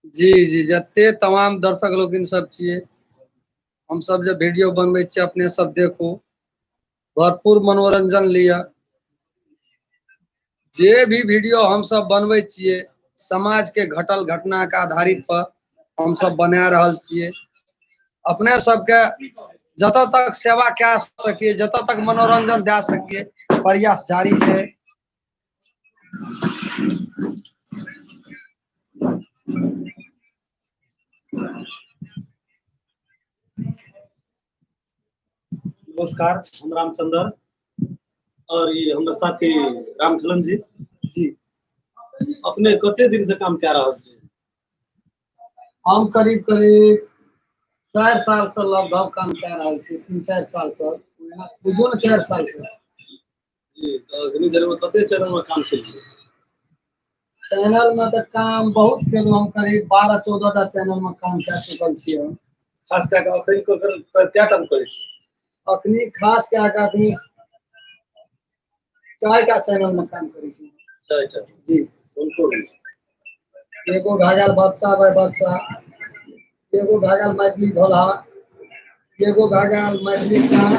जी जी, जते तमाम दर्शक लोकिन सब छियै, हमसब जे वीडियो बनबै छियै अपने सब देखू, भरपूर मनोरंजन लिअ। जे भी वीडियो हमसब बनबै छियै समाज के घटल घटना के आधारित पर हमसब बना रहल छियै। अपने सबके जतऽ तक सेवा कए सकिए, जतऽ तक मनोरंजन दए सकिए, प्रयास जारी छै। नमस्कार, हम रामचंद्र और ये हमर साथी रामखलन जी। जी, अपने कते दिन से काम कए रहल छी? हम करीब करीब 4 साल से लगभग काम कए रहल छी, 3-4 साल से, बुझियौ ने 4 साल से। जी, तऽ अखनी धरि में कते चैनल में काम केलियै? चैनल में तऽ काम बहुत केलहुँ हम, करीब 12-14 टा चैनल में काम कए चुकल छी हम। खास कए कऽ अखन कए टा करै छी? अखनी खास कए कऽ अखनी 4 टा चैनल में काम करै छी। 4 टा? जी। कोन कोन? एगो भए गेल बादशाह बाय बादशाह, एगो भए गेल मैथिली भोला, एगो भए गेल मैथिली शाह,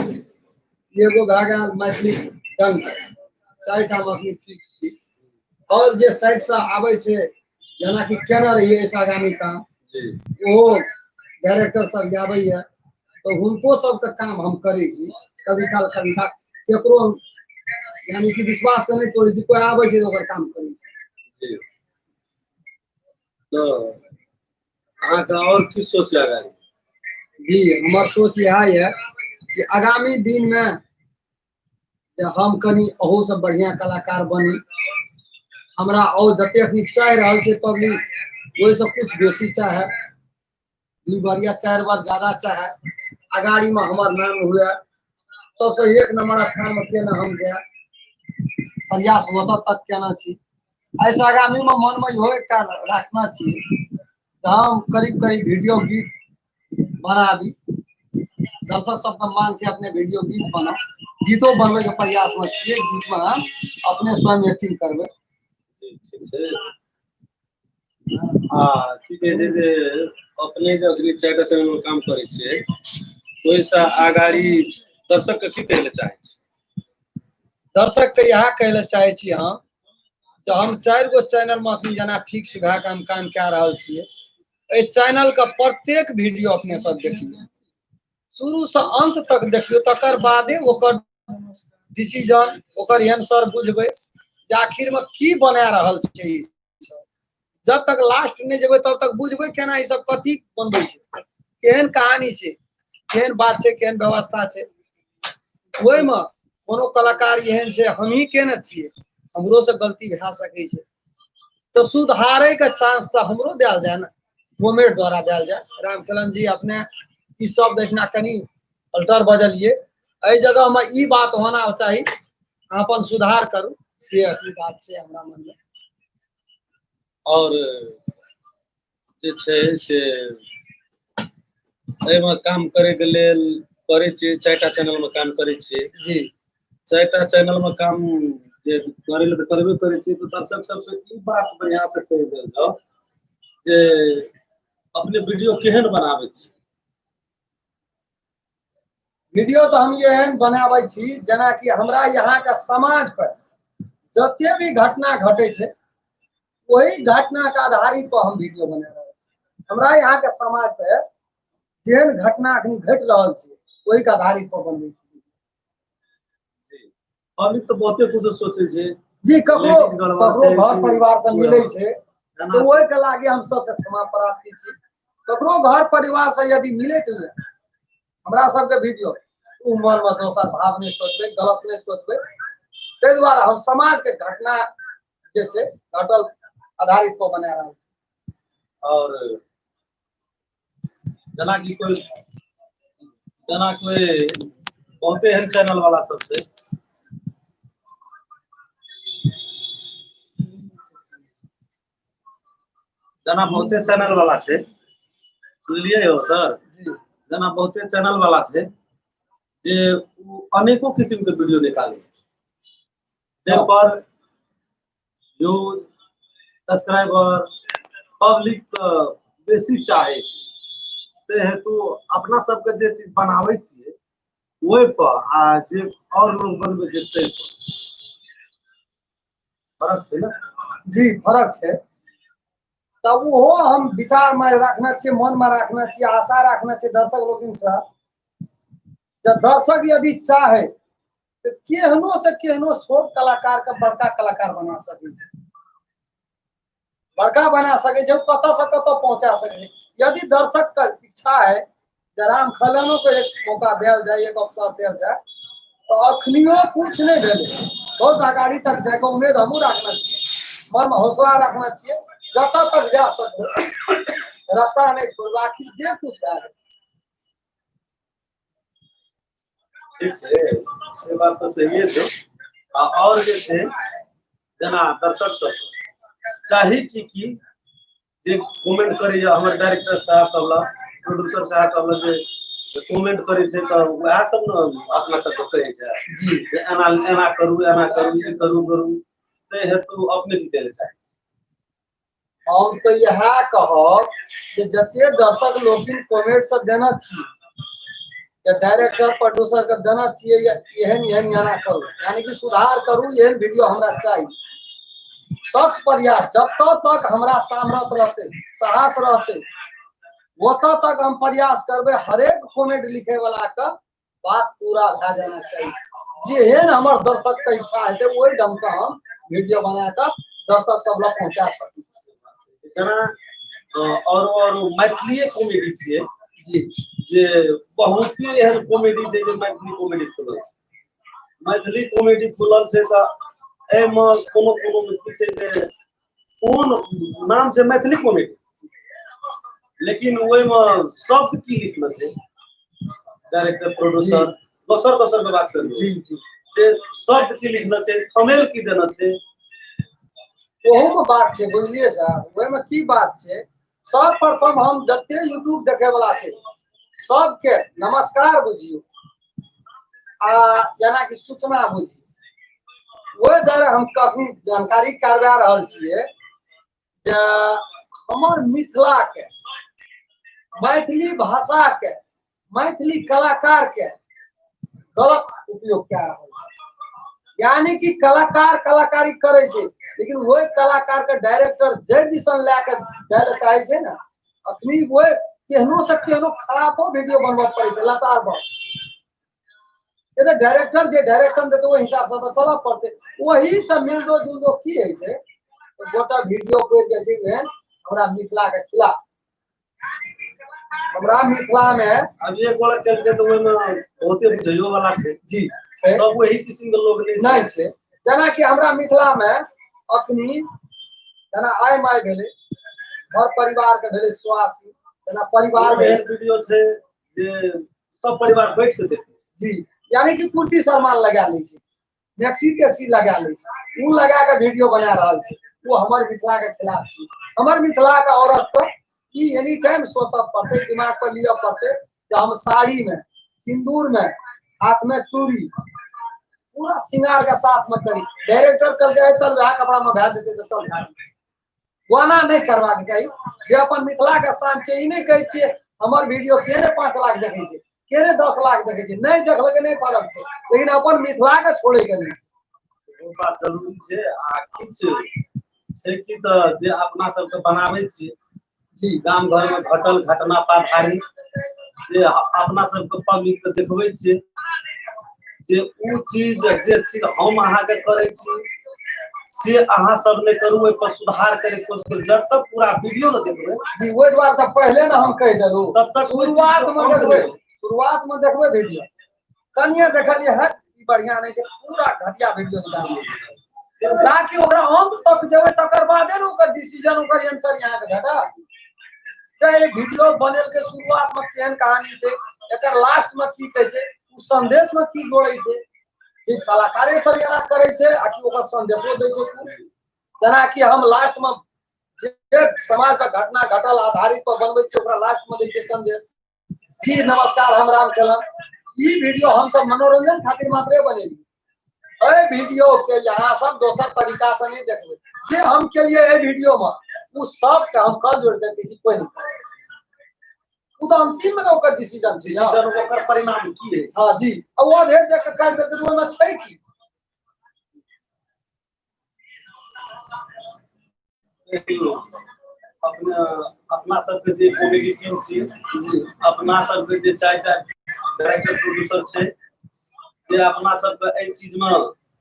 एगो भए गेल मैथिली डंक। 4 टा मे अखनी फिक्स छी। और जे साइड से आबै छै, जेनाकि केने रहियै एहिसँ आगामी काम, ओहो डायरेक्टर सब आबैया तऽ हुनको सबके काम हम करै छी। कभी काल कभी काल केकरो यानी कि विश्वास तऽ नहि तोड़ै छी, कोइ आबै छै तऽ ओकर काम करै छी। जी, तऽ अहाँके और की सोच यऽ आगामी? जी, हमर सोच इएह यऽ कि आगामी दिनमे जे हम कनि अहूसँ बढ़िआँ कलाकार बनी। हमरा और जते अखनी चाहि रहल छै पब्लिक, ओहिसँ कुछ बेसी चाहे, 2 बार या 4 बार ज्यादा चाहे, अगाड़ी में हमर नाम हुए, सबसे 1 नंबर स्थान में केना हम जाए, प्रयास ओतऽ तक केना छी। एहिसँ आगामी में मन में इहो एकटा रखना छी तऽ हम करीब करीब वीडियो गीत बनाबी। दर्शक सबके मांग छै अपने वीडियो गीत बनाउ, गीतो बनबै के प्रयास में छियै, गीत में हम अपने स्वयं एक्टिंग करबै। ठीक छै। आ की कहै छै जे अपने जे अखनी 4 टा चैनल में काम करै छियै, ओहिसँ आगाड़ी दर्शक के की कहै लए चाहै छी? दर्शक के इएह कहै लए चाहै छी हम जे हम 4 गो चैनल में अखनी जेना फिक्स भए कऽ हम काम कए रहल छियै, एहि चैनल के प्रत्येक वीडियो अपने सब देखियौ, शुरू से अंत तक देखियौ, तकर बादे ओकर डिसीजन, ओकर आंसर बुझबै जे आखिर में की बना रहल छै ई सब। जब तक लास्ट नहि जेबै तब तक बुझबै केना ई सब कथी बनबै छै, केहन कहानी छै, केहन बात छै, केहन व्यवस्था छै। ओहिमे कोनो कलाकार एहन छै, हमही केने छियै, हमरो से गलती भए सकै छै, तऽ सुधारे के चांस तऽ हमरो देल जाय ने, कमेंट द्वारा देल जाय। रामचलन जी अपने ई सब देखना कनि अल्टर बजलिए, एहि जगह में ई बात होना चाही, अहाँ अपन सुधार करू, से अथी बात छै हमरा मन में। और जे छै से एहिमे काम करैके लेल करै छियै, 4 टा चैनल में काम करै छियै। जी। 4 टा चैनल में काम जे करै लए तऽ करबे करै छियै, तऽ दर्शक सबसे ई बात बढ़िआँ से कहि देल जाउ जे अपने वीडियो केहन बनाबै छी? वीडियो तऽ हम एहन बनाबै छी जेनाकि हमरा यहाँ के समाज पर जते भी घटना घटै छै ओहि घटना के आधारित पर हम वीडियो बना रहल छी। हमरा यहाँ के समाज पर जेहन घटना अखनी घटि रहल छै ओहि के आधारित पर बनबै छी। जी, पब्लिक तऽ बहुते कुछ सोचै छै। जी, लेडीज गड़बड़ ककरो छै, घर परिवार से मिलै छै एना तऽ छै। ओहि के लागे हम सबसे क्षमा प्रार्थी छी। ककरो घर परिवार से यदि मिलैत हुए हमरा सबके वीडियो, ओ मन में दोसर भाव नहि सोचबै, गलत नहि सोचबै, ताहि दुआरे हम समाज के घटना जे छै घटल आधारित पर बना रहल छी। और जेना कोई बहुते एहन चैनल वाला सब छै, जेना बहुते चैनल वाला छै, बुझलियै हो सर? जी। जेना बहुते चैनल वाला छै जे उ अनेको किसिम के वीडियो निकालै छै, जाहि पर व्यूज, सब्सक्राइबर, पब्लिक बेसी चाहै छै। ताहि हेतु अपना सबके जे चीज बनाबै छियै ओहि पर आ जे आओर लोग बनबै छै ताहि पर फरक छै ने? जी, फरक छै। तब ओहो हम विचारमे राखने छियै, मनमे राखने छियै, आशा राखने छियै दर्शक लोकनिसँ, जे दर्शक यदि चाहे तऽ केहनो से केहनो छोट कलाकार के बड़का कलाकार बना सकै छै, बड़का बना सकै छै, ओ कतऽ से कतऽ पहुँचा सकै छै। यदि दर्शक के इच्छा है जे राम खलनो के एक मौका देल जाय, एक अवसर देल जाय, तऽ अखनियो कुछ नहि भेलै, बहुत अगाड़ी तक जायके उम्मीद हमहूँ राखने छियै, मनमे हौसला रखने छियै, जतऽ तक जा सकबै रास्ता नहि छोड़बै, आखिर जे कुछ भए जाय। ठीक छै, से बात तऽ सहिए छै। आ आओर जे छै जेना दर्शक सब चाही की की जे कमेंट करैया हमर डायरेक्टर साहब सब लग, प्रोड्यूसर साहब सब लग जे कमेंट करै छै, तऽ वएह सब ने अपना सबके कहै छै जी जे एना एना करू, एना करू, ई करू करू। ताहि हेतु अपने की कहै चाही? हम तऽ इएह कहब जे जते दर्शक लोकनि कमेंट सब देने छी, जे डायरेक्टर प्रोड्यूसर के देने छियै एहन एहन एना करू, यानी कि सुधार करू, एहन वीडियो हमरा चाही। सख्त प्रयास जतऽ तक हमरा सामर्थ्य रहतै, साहस रहतै, ओतऽ तक हम प्रयास करबै। हरेक कमेंट लिखे वाला के बात पूरा भए जाना चाही। जेहन हमर दर्शक के इच्छा हेतै ओहि ढंग के हम वीडियो बना कऽ दर्शक सब लग पहुँचा सकी। जेना और मैथिलीए कॉमेडी छियै जी, जे बहुते एहन कॉमेडी छै जे मैथिली कॉमेडी खुलल छै। मैथिली कॉमेडी खुलल छै तऽ एहिमे कोनो कोनो मे की छै जे कोन नाम छै मैथिली कॉमेडी, लेकिन ओहिमे शब्द की लिखने छै डायरेक्टर प्रोड्यूसर दोसर दोसर के बात करू जी जी, जे शब्द की लिखने छै, थमेल की देने छै, ओहू मे बात छै। बुझलियै सर, ओहिमे की बात छै? सर्वप्रथम हम जते यूट्यूब देखे वाला छै सबके नमस्कार बुझियौ आ जेनाकि सूचना बुझियौ। ओहि दुआरे हम कखनी जानकारी करवा रहल छियै जे हमर मिथिला के, मैथिली भाषा के, मैथिली कलाकार के गलत उपयोग कए रहल छै। यानी कि कलाकार कलाकारी करै छै, लेकिन वही कलाकार के डायरेक्टर जे दिशन लए के जाय लए चाहे छै ने, अखनी वही केहनो से केहनो खराबो वीडियो बनबऽ पड़ै छै, लाचार भऽ। डायरेक्टर जे डायरेक्शन देतै ओहि हिसाब से तऽ चलऽ पड़तै। ओही से मिलदो जुलदो की होइ छै, गोटा वीडियो पड़ि जाइ छै एहन हमरा मिथिला के खिलाफ। हमरा मिथिला में अब एक गोला केलकै तऽ ओहिमे बहुते बुझैयो वाला छै जी, छै। सब वही किसिम के लोग नहि छै। जेनाकि हमरा मिथिला में अखनी जेना आइ माय भेलै, घर परिवार के भेलै स्वास्थ्य, जेना परिवार एहन भेल वीडियो छै जे सब परिवार बैठ के देखै जी, यानी कि कुर्ती सलमान लगा लै छै, मैक्सी टैक्सी लगा लै छै, ओ लगा के वीडियो बना रहल छै। ओ हमर मिथिला के खिलाफ छै। हमर मिथिला के औरत के ई एनी टाइम सोचऽ पड़तै, दिमाग पर लिअ पड़तै जे हम साड़ी में, सिंदूर में, हाथ में चूड़ी, पूरा श्रृंगार के साथ में करी। डायरेक्टर कहलकै चल वएह कपड़ा में भए जेतै तऽ चल भए जेतै। ओना नहि करबाक चाही। जे अपन मिथिला के शान छै, ई नहि कहै छियै हमर वीडियो के ने 5 लाख देखै छै, के ने 10 लाख देखै छै, नहि देखलकै नहि फरक छै, लेकिन अपन मिथिला के छोड़ै के नहि। ओ बात जरूरी छै। आ किछु छै कि तऽ जे अपना सबके बनाबै छियै जी, गाम घर में घटल घटना आधारित जे अपना सबके पब्लिक के देखबै छियै जे ओ चीज जे चीज हम अहाँके करै छी से अहाँ सब नहि करू, ओहि पर सुधार करे के कोशिश करू। जब तक पूरा वीडियो न देखबै जी, ओहि दुआरे तऽ पहिले ने हम कहि देलहुँ, तब तक ओहि चीज शुरुआत के में अंत देखबै, नहि। शुरुआत में देखबै वीडियो, कनिये देखलियै हट ई बढ़िया नहि छै, पूरा घटिया वीडियो निकालि दै, ताकि ओकरा अंत तक जेबै तकर बादे ने ओकर डिसीजन, ओकर आंसर यहाँ के भेटत। तऽ वीडियो बनेल के शुरुआत में केहन कहानी छै, एकर लास्ट में की कहै छै, ओ संदेश में की जोड़ै छै, ई कलाकारे सब एना करै छै आ कि ओकर संदेशो दै छै। जेनाकि हम लास्ट में जे समाज पर घटना घटल आधारित पर बनबै छियै, ओकरा लास्ट में दै छियै संदेश। जी नमस्कार, हम राम खेलन। ई वीडियो हम सब मनोरंजन खातिर मात्रे बनेली। एहि वीडियो के यहाँ सब दोसर तरीका से नहीं देखबै। जे हम के लिए एहि वीडियो में ओ सबके हम कल जोड़ के कहै छी, कोइ नहि करत। ओ तऽ अंतिम मे ने ओकर डिसीजन छै। डिसीजन ओकर परिणाम की है। हाँ जी, आ ओ अधेर देख के काटि देतै तऽ ओहिमे छै की। अपना अपना सबके जे कॉमेडी टीम छी जी, अपना सबके जे 4टा डायरेक्टर प्रोड्यूसर छै, जे अपना सबके एहि चीज में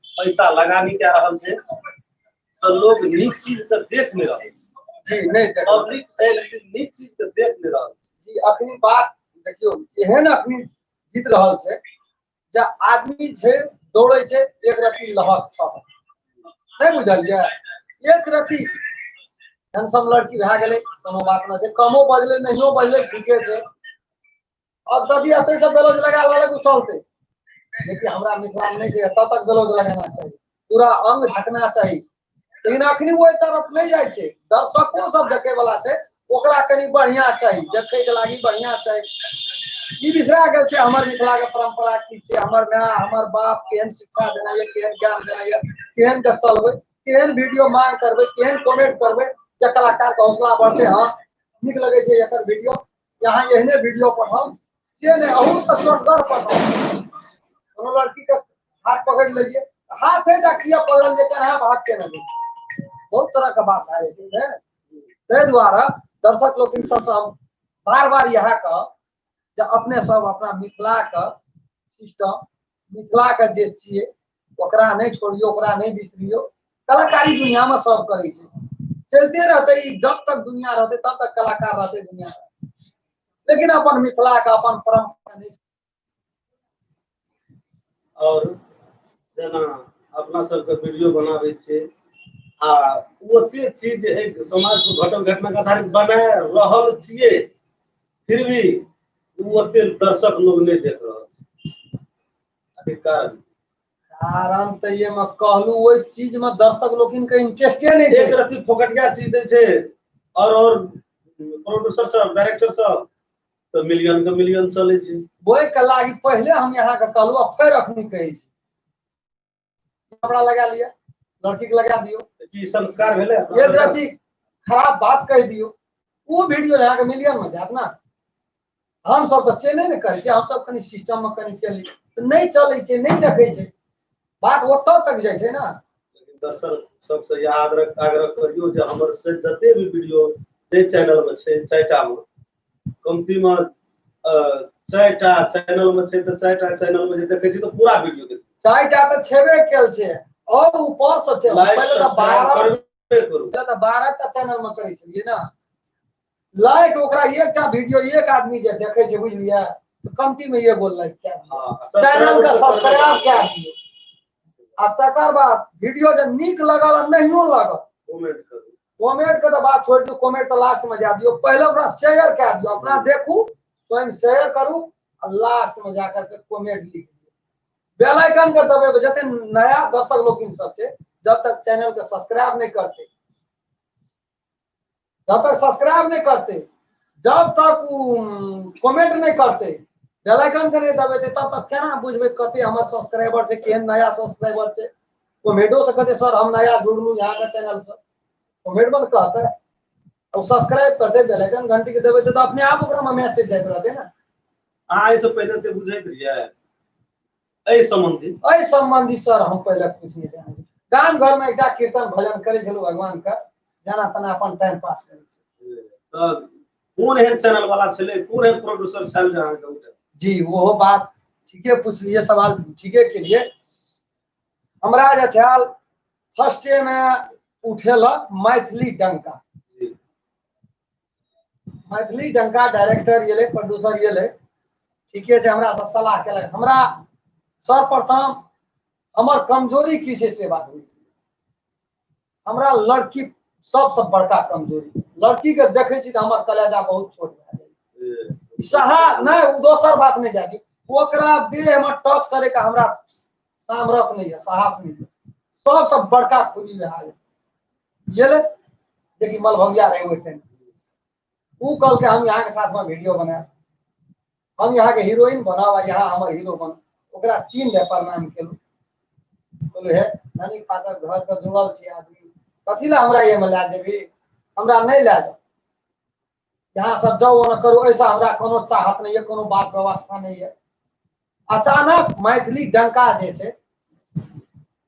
पैसा लगानी कए रहल छै, तऽ लोग नीक चीज के देख नहि रहल छै। जी नहि देख पब्लिक नीक चीज के देख नहि रहल छै। जी, अखनी बात देखियौ एहन अखनी बीत रहल छै जे आदमी छै दौड़ै छै एक रत्ती लहक छह, नहि बुझलियै, एक रत्ती हैंडसम लड़की भए गेलै कोनो बात नहि छै, कमो बजलै नहियो बजलै ठीके छै। अब यदि एतै से ब्लाउज लगा लेलक ओ चलतै, लेकिन हमरा मिथिला में नहि छै, एतऽ तक ब्लाउज लगाना चाही, पूरा अंग ढकना चाही। लेकिन अखनी ओहि तरफ नहि जाइ छै, दर्शको सब देखे वाला छै, ओकरा कनि बढ़िया चाही, देखे के लागी बढ़िया चाही। ई बिसरा गेल छै हमर मिथिला के परंपरा की छै, हमर माय हमर बाप केहन शिक्षा देना यऽ, केहन ज्ञान देना यऽ, केहन के चलबै, केहन वीडियो मांग करबै, केहन कमेंट करबै जे कलाकार के हौसला बढ़तै। हाँ नीक लगै छै एकर वीडियो, यहाँ एहने वीडियो पठाउ, से नहि अहू से चोटगर पठाउ। कोनो लड़की के हाथ पकड़ि लेलियै, हाथे टा किया पकड़ल जे केना हाथ केना गेल, बहुत तरह के बात भए जाइ छै ने। ताहि दुआरे दर्शक लोकनि सबसँ हम बार बार इएह कहब जे अपने सब अपना मिथिला के सिस्टम, मिथिला के जे छियै ओकरा नहि छोड़ियौ, ओकरा नहि बिसरियौ। कलाकारी दुनिया में सब करै छै, चलते रहतै ई, जब तक दुनिया रहतै तब तक कलाकार रहतै दुनिया में। लेकिन अपन मिथिला के अपन परंपरा नहीं। और जेना अपना सबके वीडियो बनाबै छियै आ ओते चीज एक समाज पर घटल घटना के आधारित बना रहल छियै, फिर भी ओते दर्शक लोग नहीं देख रहल छै। कारण कारण तऽ ये में कहलू ओहि चीज में दर्शक लोकिन के इंटरेस्टे नहीं छै। एक रत्ती फोकटिया चीज दै छै और प्रोड्यूसर सब डायरेक्टर सब तऽ मिलियन के मिलियन चलै छै। ओहि के लागी पहिले हम यहाँ के कहलू आ फेर अखनी कहै छी, कपड़ा लगा लिअ, लड़की के लगा दियौ, की संस्कार भेलै? एक रत्ती खराब बात कहि दियौ, ओ वीडियो यहाँ के मिलियन में जायत ना। हम सब तऽ से नहि ने करै छियै, हम सब कनि सिस्टम में कनि केली तऽ नहि चलै छै, नहि देखै छै, बात ओतऽ तक जाइ छै ना। लेकिन दर्शक सबसँ इएह आग्रह करियौ जे हमर से जते भी वीडियो जे चैनल में छै 4टा में, कमती में 4टा चैनल में छै तऽ 4टा चैनल में जे देखै छी तऽ पूरा वीडियो देखै। 4टा तऽ छेबे केल छै और ऊपर से छै। लाइक, पहिले तऽ सब्सक्राइब 12 करबे करू। पहिले तऽ 12टा चैनल में करै छलियै ना। लाइक ओकरा एकटा वीडियो एक आदमी जे देखै छै बुझलियै, तऽ कमती में एगो लाइक कए दियौ, हाँ, चैनल के सब्सक्राइब सब्सक्राइब कए दियौ, आ तकर बाद वीडियो जे नीक लगल आ नहियो लगल कमेंट करू। कमेंट के तऽ बात छोड़ि दियौ, कमेंट तऽ लास्ट में जा दियौ, पहिले ओकरा शेयर कए दियौ, अपना देखू स्वयं शेयर करू आ लास्ट में जा करके कमेंट लिख दियौ। बेल आइकन के दबेबै, जते नया दर्शक लोकिन सब छै जब तक चैनल के सब्सक्राइब नहीं करते, जब तक सब्सक्राइब नहीं करते, जब तक उ कमेंट नहीं करते, बेल आइकन के नहीं दबेते, तब तक केना बुझबै कते हमर सब्सक्राइबर छै, केहन नया सब्सक्राइबर छै। कमेंटो से कहते सर हम नया जुड़लू यहाँ के चैनल पर, कमेंट में कहते और सब्सक्राइब करते, बेल आइकन घंटी के दबेते तो अपने आप ओकरा में मैसेज जाइत रहते ना। अहाँ एहिसँ पहिले तऽ बुझैत रहियै एहि सम्बन्धी? एहि सम्बन्धी सर हम पहिले कुछ नहीं जानै। गाम घर में एकटा कीर्तन भजन करै छलहुँ भगवान के, जेना तेना अपन टाइम पास करै छलहुँ। तऽ कोन एहन चैनल वाला छलै, कोन एहन प्रोड्यूसर छल जे अहाँके उठेल? जी ओहो बात ठीके पुछलियै, सवाल ठीके केलियै। हमरा जे छल फर्स्टे में उठेलक मैथिली डंका। जी। मैथिली डंका डायरेक्टर एलै, प्रोड्यूसर एलै, ठीके छै, हमरा से सलाह केलक। हमरा सर्वप्रथम हमर कमजोरी की छै से बात बुझलियै। हमरा लड़की सबसँ बड़का कमजोरी, लड़की के देखै छी तऽ हमर कलेजा बहुत छोट भए जाइ। सहा नहि, ओ दोसर बात नहि जानी, ओकरा देह में टच करे के हमरा सामर्थ्य नहीं है, साहस नहीं है। सबसँ बड़का खूबी भए गेल गेलै जेकि मलभगिया रहे ओहि टाइम। उ कहलकै हम यहाँ के साथ में वीडियो बनायब, हम यहाँ के हीरोइन बनाब आ यहाँ हमर हीरो बन। ओकरा 3 बेर प्रणाम केलहुँ, कहलहुँ हे नानी फादर घर पर जुड़ल छी आदमी, कथी लए हमरा एहिमे लए जेबही, हमरा नहि लए जाउ, यहाँ सब जाउ ओना करू, ऐसा हमरा कोनो चाहत नहीं है, कोनो बात व्यवस्था नहीं है। अचानक मैथिली डंका जे छै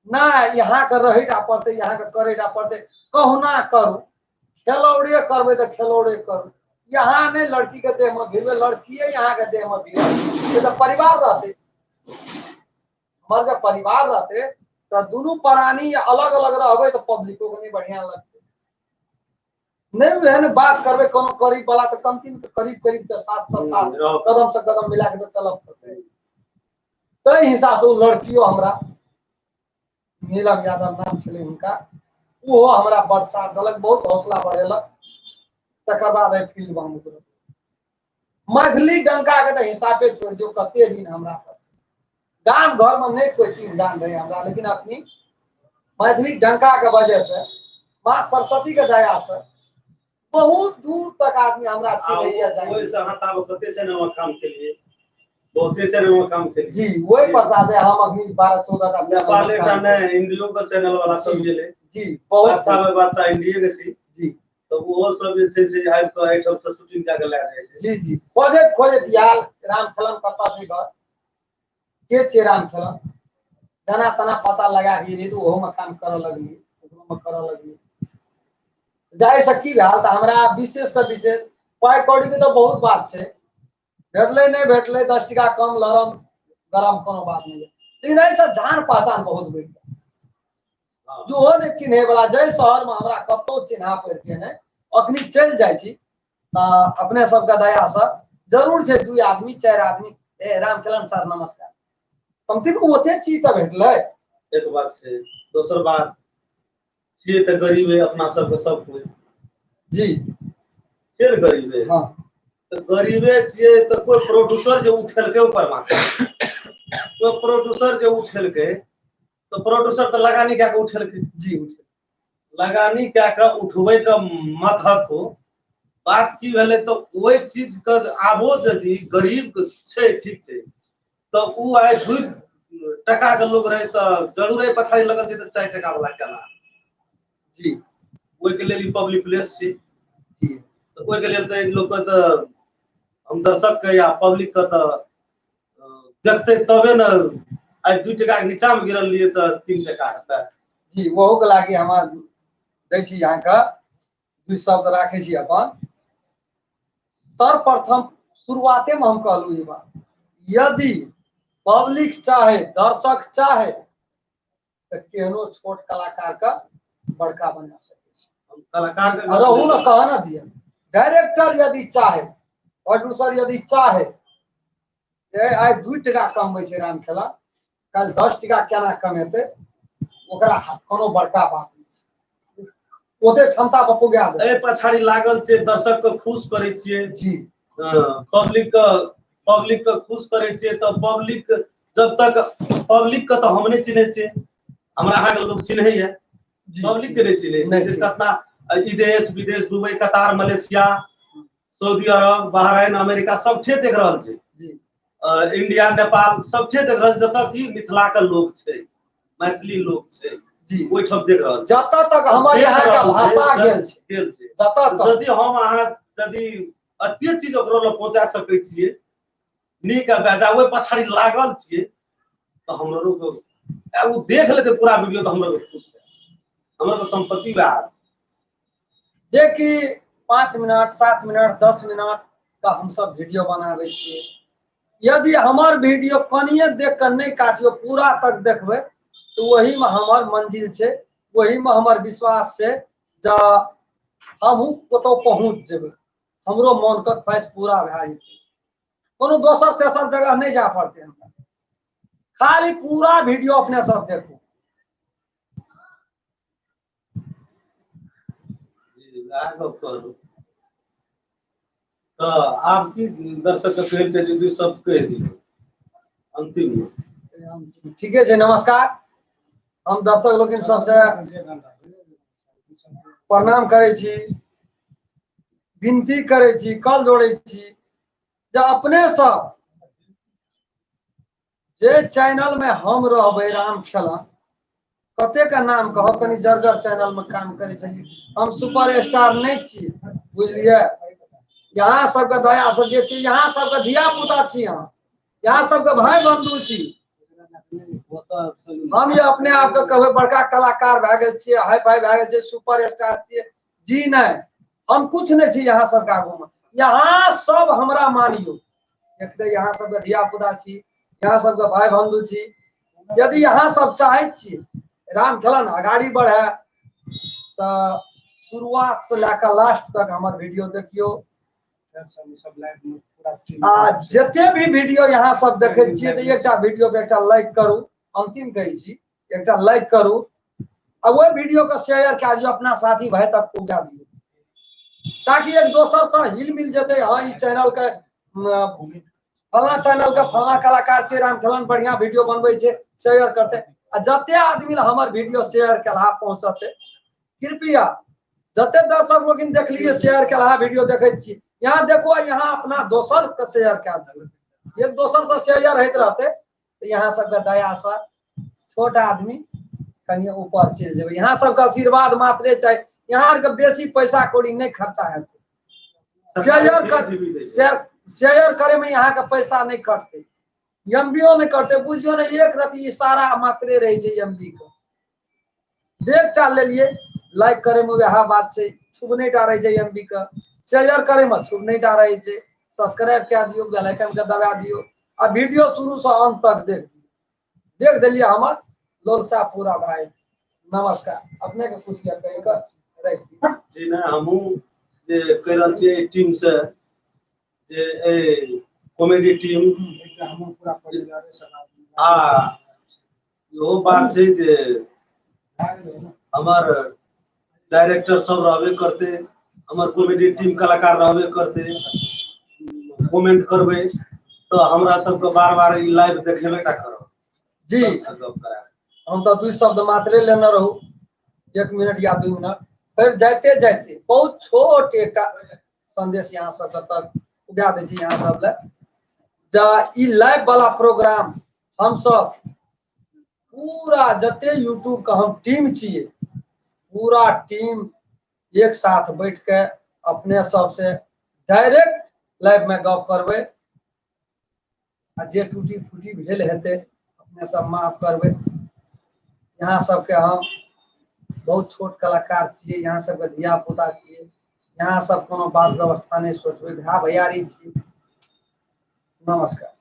ना, यहाँ के रहै टा पड़तै, यहाँ के करै टा पड़तै, कहुना करू, खेलौड़े करबै तऽ खेलौड़े करू। यहाँ नहि लड़की के देह में भिड़बै, लड़किए यहाँ के देह में भिड़ल, तऽ परिवार रहतै। हमर जब परिवार रहतै तऽ दुनू प्राणी अलग अलग रहबै तऽ पब्लिको के नहि बढ़िया लगतै। नहि एहन बात करबै कोनो करीब वाला तऽ कमती करीब करीब तऽ सात से सात कदम से कदम मिला के तऽ चलऽ पड़तै। ताहि हिसाब से ओ लड़कियो हमरा, नीलम यादव नाम छलै हुनका, ओहो हमरा बड़ साथ देलक, बहुत हौसला बढ़ेलक। तकर बाद एहि फील्ड में हम उतरल। मैथिली डंका के तऽ हिसाबे छोड़ि दियौ, कते दिन हमरा पर गाम घर में नहीं कोई चीज दान रहे हमरा, लेकिन अपनी मैथिली डंका के वजह से माँ सरस्वती के दया से बहुत दूर तक आदमी हमरा चिन्हैया जाय। ओहि से अहाँ ताबे कते चैनल में काम केलिए? बहुते चैनल में काम केलिए। जी, वही प्रसाद है, हम अखनी 12-14 टा चैनल में नेपाले टा काम नहि, इंडियो के चैनल वाला सब गेलै। जी, बहुत। बादशाह बाय बादशाह इंडिये के छी। जी। तऽ ओहो सब जे छै से आबि कऽ एहिठाम से शूटिंग कए कऽ लए जाइ छै। जी जी, खोजैत खोजैत आयल, राम खेलन कतऽ छै घर, के छियै राम खेलन, जेना तेना पता लगा के एलियै तऽ ओहोमे काम करऽ लगलियै, ओकरोमे करऽ लगलियै। जाहिसँ की भेल तऽ हमरा विशेष से विशेष पाइ कौड़ीके तऽ बहुत बात छै, भेटलै नहि भेटलै, 10 टका कम लरम गरम कोनो बात नहि, लेकिन एहिसँ जान पहचान बहुत बढ़ि गेल। जो नहि चिन्है वाला, जाहि शहरमे हमरा कतहु चिन्हा पड़ितियै नहि, अखनी चलि जाइ छी तऽ अपने सबके दयासँ जरूर छै 2 आदमी 4 आदमी, ए राम खेलन सर नमस्कार, कमती ओते चीज तऽ भेटलै। एक बात छै, दोसर बात छियै तऽ गरीबे अपना सबके सब कोइ। जी। छियै ने गरीबे। हाँ। तऽ गरीबे छियै तऽ कोइ प्रोड्यूसर जे उठेलकै ऊपर माथे, कोइ प्रोड्यूसर जे उठेलकै तऽ प्रोड्यूसर तऽ लगानी कए कऽ उठेलकै। जी, उठेलकै। लगानी कए कऽ उठबै के महत्व बात की भेलै तऽ ओहि चीज के आबो यदि गरीब छै, ठीक छै, तऽ उ आइ 2 टका के लोग रहै तऽ जरूर एहि पछाड़ी लगल छै तऽ 4 टका वाला केना। जी। ओहिके लेल ई पब्लिक प्लेस छै। जी। तऽ ओहिके लेल तऽ लोकके तऽ हम दर्शक के या पब्लिक के तऽ देखतै तबे ने। आइ 2 टका के नीचा में गिरल लिए तऽ 3 टका हेतै। जी, ओहू के लागी हम दै छी अहाँके 2 शब्द राखै छी अपन। सर्वप्रथम शुरुआते में हम कहलहुँ ई बात, यदि पब्लिक चाहे, दर्शक चाहे तऽ केहनो छोट कलाकार के बड़का बना सकै छै। हम कलाकार के रहू ने, कह ना दिया। डायरेक्टर यदि चाहे, प्रोड्यूसर यदि चाहे, जे आइ 2 टका कमबै छै राम खेला, काल्हि 10 टका केना कमेतै, ओकरा कोनो बड़का बात नहि छै, ओते क्षमता पर पुगा देतै। एहि पछाड़ी लागल छै, दर्शक के खुश करै छियै। जी। पब्लिक के खुश करै छियै तऽ पब्लिक जब तक पब्लिक के तऽ हम नहि चिन्है छियै, हमरा अहाँके लोक चिन्हैया, पब्लिक के नहि चिन्है छै। नहि चिन्है। कतना ई देश विदेश, Dubai, Qatar, Malaysia, Saudi Arab, Bahrain, America सबठे देख रहल छै। जी। इंडिया, नेपाल सबठे देख रहल छै, जतऽ कि मिथिला के लोक छै, मैथिली लोक छै, जी, ओहिठाम देख रहल छै। जतऽ तक हमर देख यहाँ के रहल छै, भाषा गेल छै, गेल छै। जतऽ तक। यदि हम अहाँ यदि एते चीज ओकरो लग पहुँचा सकै छियै, नीक आ बेजा ओहि पछाड़ी लागल छियै, तऽ हमरो के ओ देख लेतै पूरा वीडियो तऽ हमरो के खुश भए, हमरो के सम्पत्ति वएह छै। जे कि 5 मिनट, 7 मिनट, 10 मिनट का हमसब वीडियो बनाबै छियै। यदि हमर वीडियो कनिये देख कऽ नहि काटियौ, पूरा तक देखबै तऽ ओहीमे हमर मंजिल छै, ओहीमे हमर विश्वास छै जे हमहूँ कतहु पहुँच जेबै, हमरो मोनके ख्वाहिश पूरा भए जेतै, कोनो दोसर तेसर जगह नहि जाय पड़तै हमरा। खाली पूरा वीडियो अपने सब देखू। जी, वएह गप कहलहुँ। तऽ आब की दर्शक के कहै छै जे 2 शब्द कहि दियौ अंतिम में। ठीके छै, नमस्कार। हम दर्शक लोकनि सबसे प्रणाम करै छी, विनती करै छी, कल जोड़ै छी जे अपने सब जे चैनल में हम रहबै राम खेलन, कते के नाम कहब, कनि जर्जर चैनल में काम करै छलियै। हम सुपर स्टार नहि छी, बुझलियै। यहाँ सबके दया से जे छी, यहाँ सबके धिया पुता छी, हम यहाँ सबके भाई बंधु छी। हम ये अपने आप के कहबै बड़का कलाकार भए गेल छियै, हाई फाई भए गेल छियै, सुपर स्टार छियै, जी नहि, हम कुछ नहि छी यहाँ सबके आगू में। यहाँ सब हमरा मानियो, एक तऽ यहाँ सबके धिया पुता छी, यहाँ सबके भाई बंधु छी। यदि यहाँ सब चाहै छी राम खेलन अगाड़ी बढ़े तऽ शुरुआत से लए कऽ लास्ट तक हमर वीडियो देखियौ। आ जते भी वीडियो यहाँ सब देखै छियै तऽ एकटा वीडियो पे एकटा लाइक करू, अंतिम कहै छी एकटा लाइक करू, आ ओहि वीडियो के शेयर कए दियौ, अपना साथी भाई तक पहुँचा दियौ, ताकि एक दोसर से हिल मिल जेतै। हाँ, ई चैनल के फलना चैनल के फलना कलाकार छै राम खेलन, बढ़िया वीडियो बनबै छै, शेयर करतै। आ जते आदमी हमर वीडियो शेयर केलहा पहुँचतै, कृपया जते दर्शक लोकिन देखलिए शेयर केलहा वीडियो देखै छी, यहाँ देखो, यहाँ अपना दोसर के शेयर कए दियौ, एक दोसर से शेयर होइत रहतै तऽ यहाँ सबके दया से छोट आदमी कनि ऊपर चलि जेबै। यहाँ सबके आशीर्वाद मात्रे चाही, यहाँ आरके बेसी पैसा कौड़ी नहि खर्चा हेतै। शेयर कर, शेयर करे में यहाँ के पैसा नहीं कटते, एमबीओ नहीं करते, बुझियो ने एक रति इशारा मात्रे रहे छै एमबी के। देखटा लेलिए, लाइक करे में वएह बात छै, छुबने टा रहे छै एमबी के, शेयर करे में छुबने टा रहे छै। सब्सक्राइब कए दियौ, बेल आइकन के दबा दियौ, आ वीडियो शुरू से अंत तक देख दियौ। देख देलिए हमर लोलसा पूरा भाई। नमस्कार। अपने के कुछ कहि के राखि दियौ। जी नहि, हमहूँ जे कहि रहल छियै टीम से, जे एहि कॉमेडी टीम, आ इहो बात छै जे हमर डायरेक्टर सब रहबे करते, हमर कॉमेडी टीम कलाकार रहबे करते, कमेंट करबै तऽ हमरा सबके बार बार ई लाइव देखेबे टा करब। जी, हम तऽ 2 शब्द मात्रे लेने रहू, 1 मिनट या 2 मिनट। फिर जाइते जाइते बहुत छोट एकटा संदेश यहाँ सबके तक उगा दै छी यहाँ सब लए। जा ई लाइव वाला प्रोग्राम हम सब पूरा जते यूट्यूब के हम टीम छियै, पूरा टीम एक साथ बैठ के अपने सबसे डायरेक्ट लाइव में गप करबै, आ जे टूटी फूटी भेल हेतै अपने सब माफ करबै। यहाँ सबके हम बहुत छोट कलाकार छियै, यहाँ सबके धिया पुता छियै, यहाँ सब कोनो बात व्यवस्था नहि सोचबै, भाय भैयारी छियै। नमस्कार।